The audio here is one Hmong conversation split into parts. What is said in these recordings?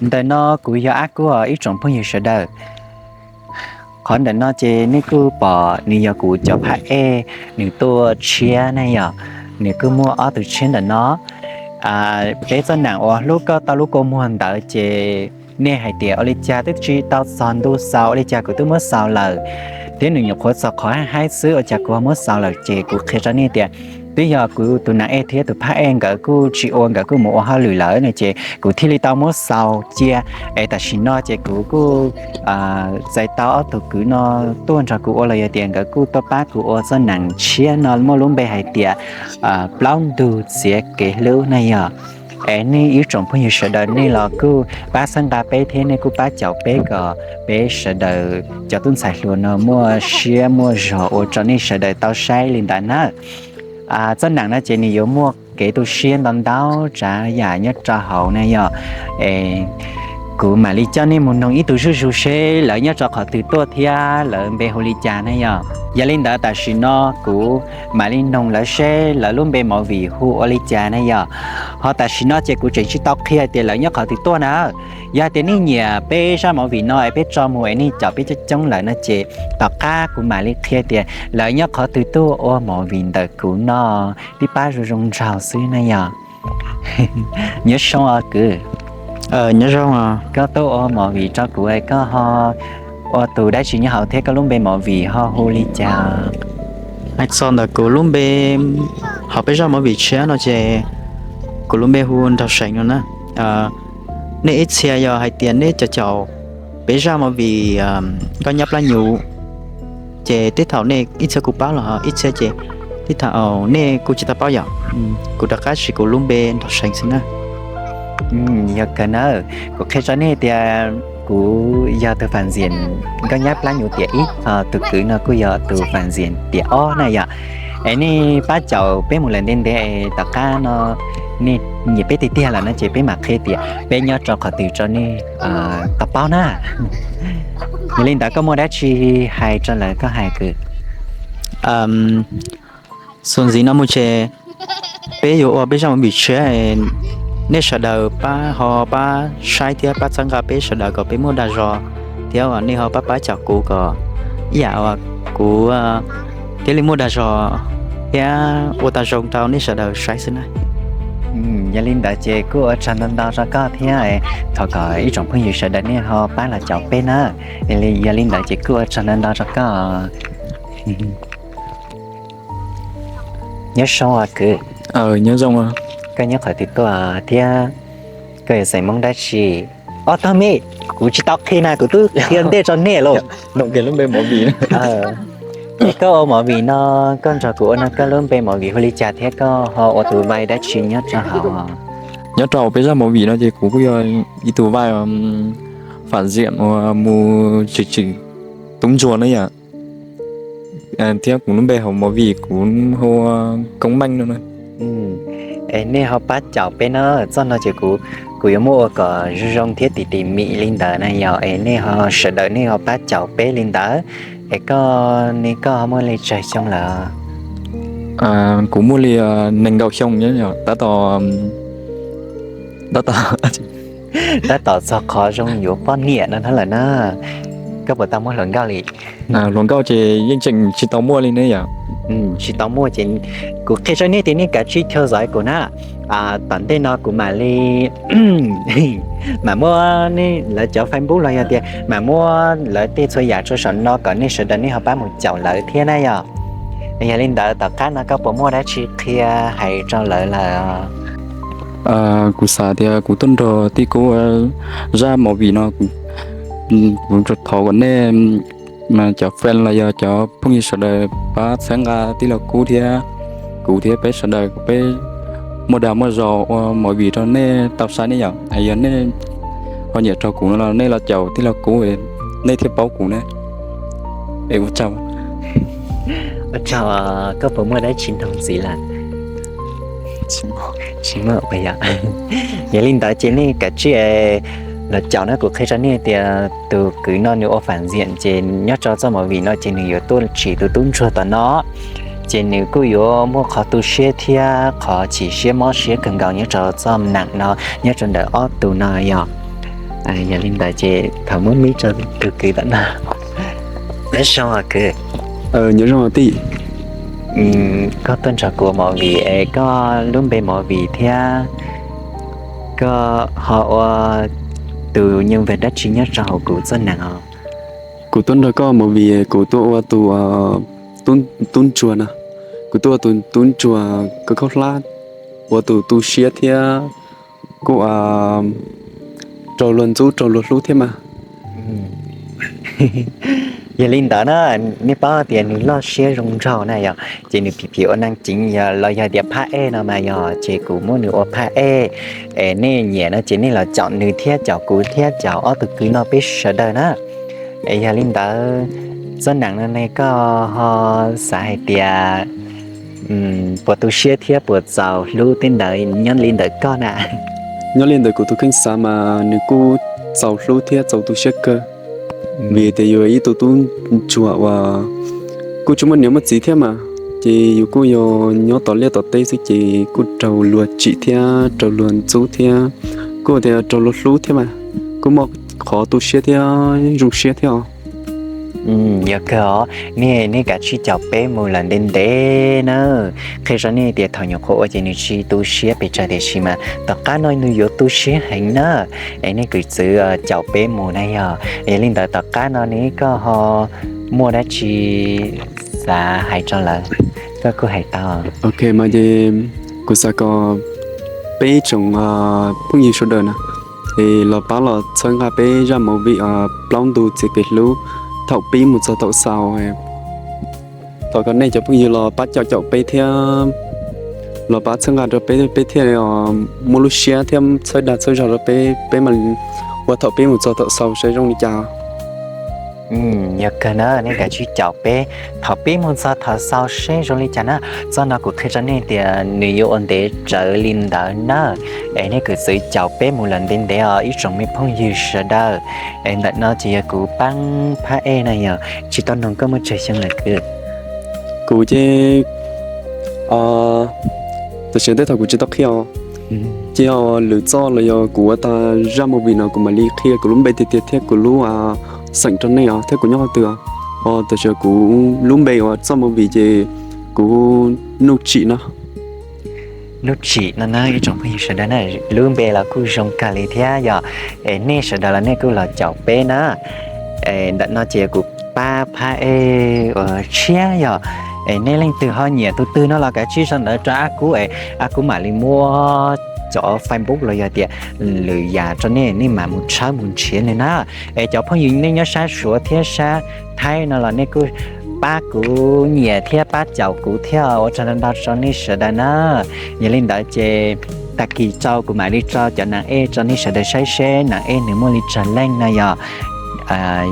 Ntawm no kuv yog Ab Kuj os ib tsoom phooj ywg sawv daws. Qhov ntawm no ces nej kuj pom nws yog kuv cov phab ej nws tuaj tshiab ne yom. Nws kuj muaj ob tug tshiab ntawm no. Peb txoj nam uas hlub koj tau lub kua muag ntawd ces nej hais tias ua li cas twb tsis tau txog ntu xaus, ua li cas kuv twb muab xaus lawm. Thiab nws nyuam qhuav txog qhov haib haib xwb ua cas kuv ho muab xaus lawm. Ces kuv qhia rau nej tias twb yog kuv tus nam ej thiab tus phab ej nkawd kuj tsis ua, nkawd kuj mus ua hauj lwm lawm no ces kuv thiaj li tau muab xaus cia. Es tam sim no ces kuv kuj txais tau ob tug kwv no tuaj nrog kuv ua los yog tias nkawd kuj tuaj pab kuv ua txoj nam tshiab no muaj lub npe hais tias plaub ntug txiav kev hlub na yom. Es nej ib tsoom phooj ywg sawv daws nej los kuj pab txhawb nqa peb thiab nej kuj pab caum peb kom peb sawv daws cov tub ntxhais hluas no muaj siab muaj zog ua rau nej sawv daws tau saib li ntawd na. Txoj nam no ces nws yuav muaj kev tu siab ntau ntau tsav yam nyob rau hauv na yom. Es kuv mam li coj nej mus noog ib tug zuj zus seb lawv nyob rau qhov twg tuaj thiab lawv npe hu li cas na yom. Yog li ntawd tam sim no kuv mam li noog lawv seb lawv lub npe movie hu ua li cas na yom. Ho tam sim no ces kuv tseem tsis tau qhia tias lawv nyob qhov twg tuaj na. Yog hais tias nej nyiam peb zaj movie no es peb tso mus es nej caum peb coob coob lawm no ces tom qab kuv mam li qhia tias lawv nyob qhov twg tuaj ua movie ntawm kuv no. Peb pab zoo zoo nraug xwb na yom. Nyob zoo os kwv. Nyob zoo. Koj tuaj ua movie rau kuv, koj ho ua tus dab tsi nyob hauv thiab koj lub npe movie ho hu li cas? Hais txog ntawm kuv lub npe hauv peb zaj movie tshiab no ces kuv lub npe hu Nraug Seev no na. Nej ib txhia yog hais tias nej caum caum peb zaj movie Nkauj Nyab Plab Nyuv ces tej thaum nej ib txhia kuj paub los ib txhia ces tej thaum nej kuj tsis tau paub yom. Kuv rov qab siv kuv lub npe Nraug Seev xwb na. Yog kawg na, kuv qhia rau nej tias kuv yog tus phas ntxias Nkauj Nyab Plab Nyuv tiam ib, tus kwv no kuj yog tus phas ntxias tiam ob na yom. Es nej pab caum peb mus lawm ntev ntev es tom qab no nej nyiam peb tiag tiag lawm no ces peb mam qhia tias peb nyob rau qhov twg rau nej tau paub na. Yog li ntawd koj muaj dab tsi hais rau lawv koj hais kwv. Txuas ntxiv no mus ces peb yuav ua peb zaj movie tshiab, nej sawv daws pab ho pab saib thiab pab txhawb nqa peb sawv daws kom peb muaj dag zog, thiab nej ho pab pab caum kuv kom ib yam uas kuv thiaj li muaj dag zog thiab ua tau zoo rau nej sawv daws saib xwb na. Yog li ntawd ces kuj ua tsaug ntau ntau rau koj thiab, thov kom ib tsoom phooj ywg sawv daws nej ho pab los caum peb na. Yog li ntawd ces kuj ua tsaug ntau ntau rau koj. Nyob zoo os kwv. Nyob zoo. Koj nyob qhov twg tuaj thiab koj yuav xaim Hmoob dab tsi? Ob tog me, kuv tsis tau qhia na, kuv twb qhia ntej rau nej lauj. Koj ua movie no, koj nrog kuv ua no koj lub npe movie hu li cas thiab koj ho ua tus vai dab tsi nyob rau hauv? Nyob rau hauv peb zaj movie no ces kuv kuj yog ib tug vai phas ntxias uas mus tsim tsim tub ntsuag na yom. Thiab kuv lub npe hauv movie kuv hu ua Koob Meej no na. Es nej ho pab caum peb na, txoj no ces kuv, kuv yuav muab ua kom zoo zoo thiab tiv tiv mim li ntawd na yom. Es nej ho sawv daws nej ho pab caum peb li ntawd. Es koj ne, koj ho muaj li tsawg xyoo lawm? Kuv muaj li nees nkaum xyoo, tab tom, tab tom, tab tom txog qhov zoo yuav poj niam no thiab lawm na. Koj puas tau muaj hluas nkauj li? Hluas nkauj ces yeej tseem tsis tau muaj li ne yom. Tsis tau muaj ces kuv qhia rau nej tias nej kav tsij theo dõi kuv na. Tom ntej no kuv mam li, mam muab lawv cov Facebook los yog tias mam muab lawv tej txhua yam rau saum no kom nej sawv daws nej ho pab mus caum lawv thiab na yom. Yog li ntawd tom qab no koj puas muaj dab tsi qhia hais rau lawv lawm? Kuv xav tias kuv tuaj nrog tij Kub zaj movie no, kuv thov kom nej cov friend los yog cov phooj ywg sawv daws pab txhawb nqa tij laug Kub thiab kuv thiab peb sawv daws kom peb muaj dag muaj zog ua movie rau nej tau saib ne yom. Yog nej ho nyiam raug kuv no los nej los caum tij laug Kub, nej thiaj paub kuv ne. Es ua tsaug. Ua tsaug, koj puas muaj dab tsi nug ntxiv lawm? Tsis muaj. Yog li ntawd ces nej kav tsij los caum na, kuv qhia rau nej tias tus kwv no nws ua phản diện ces nyob rau txoj movie no ces nws yuav tuaj tsim tus tub ntsuag tom no, ces nws kuj yuav muaj qhov tu siab thiab qhov chim siab mob siab kawg nkaus nyob rau txoj nam no, nyob rau ntawm ob tug no yog. Yog li ntawd ces thov muab mic rau tus kwv tom no. Nyob zoo kwv. Nyob zoo tij. Koj tuaj nrog kuv ua movie es koj lub npe movie thiab koj ho ua tus nyuj veg dab tsi nyob rau hauv kuv txoj nees os? Kuv tuaj nrog koj movie, kuv tuaj ua tus tub ntsuag no. Kuv tuaj ua tus tub ntsuag khaub khaub hlab, ua tus tu siab thiab kuj raug luag ntxub raug luag hlub thiab mas. Yog li ntawd na, nej paub tias nws loj siab zoo nraug na yog, ces nws phim phim ua neej ceev los yog tias phab ej no mas yog ces kuv muab nws ua phab ej. Es nej nyiam no ces nej los caum nws thiab caum kuv thiab caum ob tug kwv no peb sawv daws na. Es yog li ntawd, txoj nees no ne koj ho xav hais tias puas tu siab thiab puas txaus hlub tej ntawd nyob li ntawm koj na? Nyob li ntawm kuv tus kheej xav mas nws kuj txaus hlub thiab txaus tu siab kawg, vim tias yus ib tug tub ntsuag uas kuj tsis muaj niam muaj txiv thiab mas, ces yus kuj yog nyob tom liaj tom teb xwb ces kuj raug luag tsim thiab raug luag ntxub thiab kuj tias raug luag hlub thiab mas, kuj muaj qhov tu siab thiab zoo siab thiab os. Yog kawg os, nej, nej kav tsij caum peb mus lawm ntev ntev na. Qhia rau nej tias thaum nyuam qhuav ua ces nws tsis tu siab pes tsawg tiam sis mas tom qab no nws yuav tu siab heev na. Es nej kwv txwv caum peb mus na yog, yog li ntawd tom qab no ne koj ho muaj dab tsi xav hais rau lawv, koj kuj hais tau. Ok mas ces kuv xav kom peb tsoom phooj ywg sawv daws na, es los pab los txhawb nqa peb zaj movie Plaub Ntug Txiav Kev Hlub thaum pib mus txog thaum xaus. Thov kom nej cov phooj ywg los pab caum caum peb thiab los pab txhawb nqa rau peb, peb thiaj muaj lub siab thiab txhawb dag txhawb zog rau peb, peb mam ua thaum pib mus txog thaum xaus saib zoo li cas. Yog kawg na, nej kav tsij caum peb thaum pib mus txog thaum xaus seb zoo li cas na. Txoj no kuv qhia rau nej tias nws yuav ua ntev tsawv li ntawd na. Es nej kwv txwv caum peb mus lawm ntev ntev os ib tsoom me phooj ywg sawv daws. Es ntawm no ces yog kuv Paab Phab Ej na yog, tsis tau noog koj muaj tsawg xyoo lawm kwv? Kuv ces tam sim tej thaum kuv tsis tau qhia os, ces yog lwm txoj los yog kuv ua tag zaj movie no kuv mam li qhia kuv lub npe tiag tiag thiab kuv lub xeem rau nej os thiab kuv nyob qhov twg os. Tam sim kuv lub npe uas txoj movie ces kuv Nuj Tsim no. Nuj Tsim no na ib tsoom phooj ywg sawv daws na, lub npe los kuj zoo kawg li thiab yog, es nej sawv daws los nej kuj los caum peb na. Es ntawm no ces kuv Paab Phab Ej uas tshiab yog, es nej leej twg ho nyiam tus twg no los kav tsij sau ntawv rau Ab Kub es Ab Kub mam li muab cov Facebook los yog tias lwm yam rau nej, nej mam mus tshawb mus nrhiav nws na. Es cov phooj ywg nej nyob sab Suav thiab sab Thaib no los nej kuj pab kuv nyiam thiab pab caum kuv thiab ua tsaug ntau ntau rau nej sawv daws na. Yog li ntawd ces tag kis rau kuv mam li tso cov nas ej rau nej sawv daws saib seb nas ej nws muaj li tsawg leej no yog.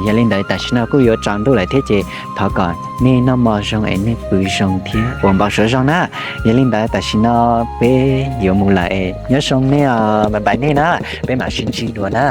Yog li ntawd tam sim no kuj yuav tsaus ntuj lawm thiab ces thov kom nej noj mov zoo es nej pw zoo thiab ua npau suav zoo na. Yog li ntawd tam sim no peb yuav mus lawm es nyob zoo nej os, bye bye nej na, peb mam sib ntsib dua na.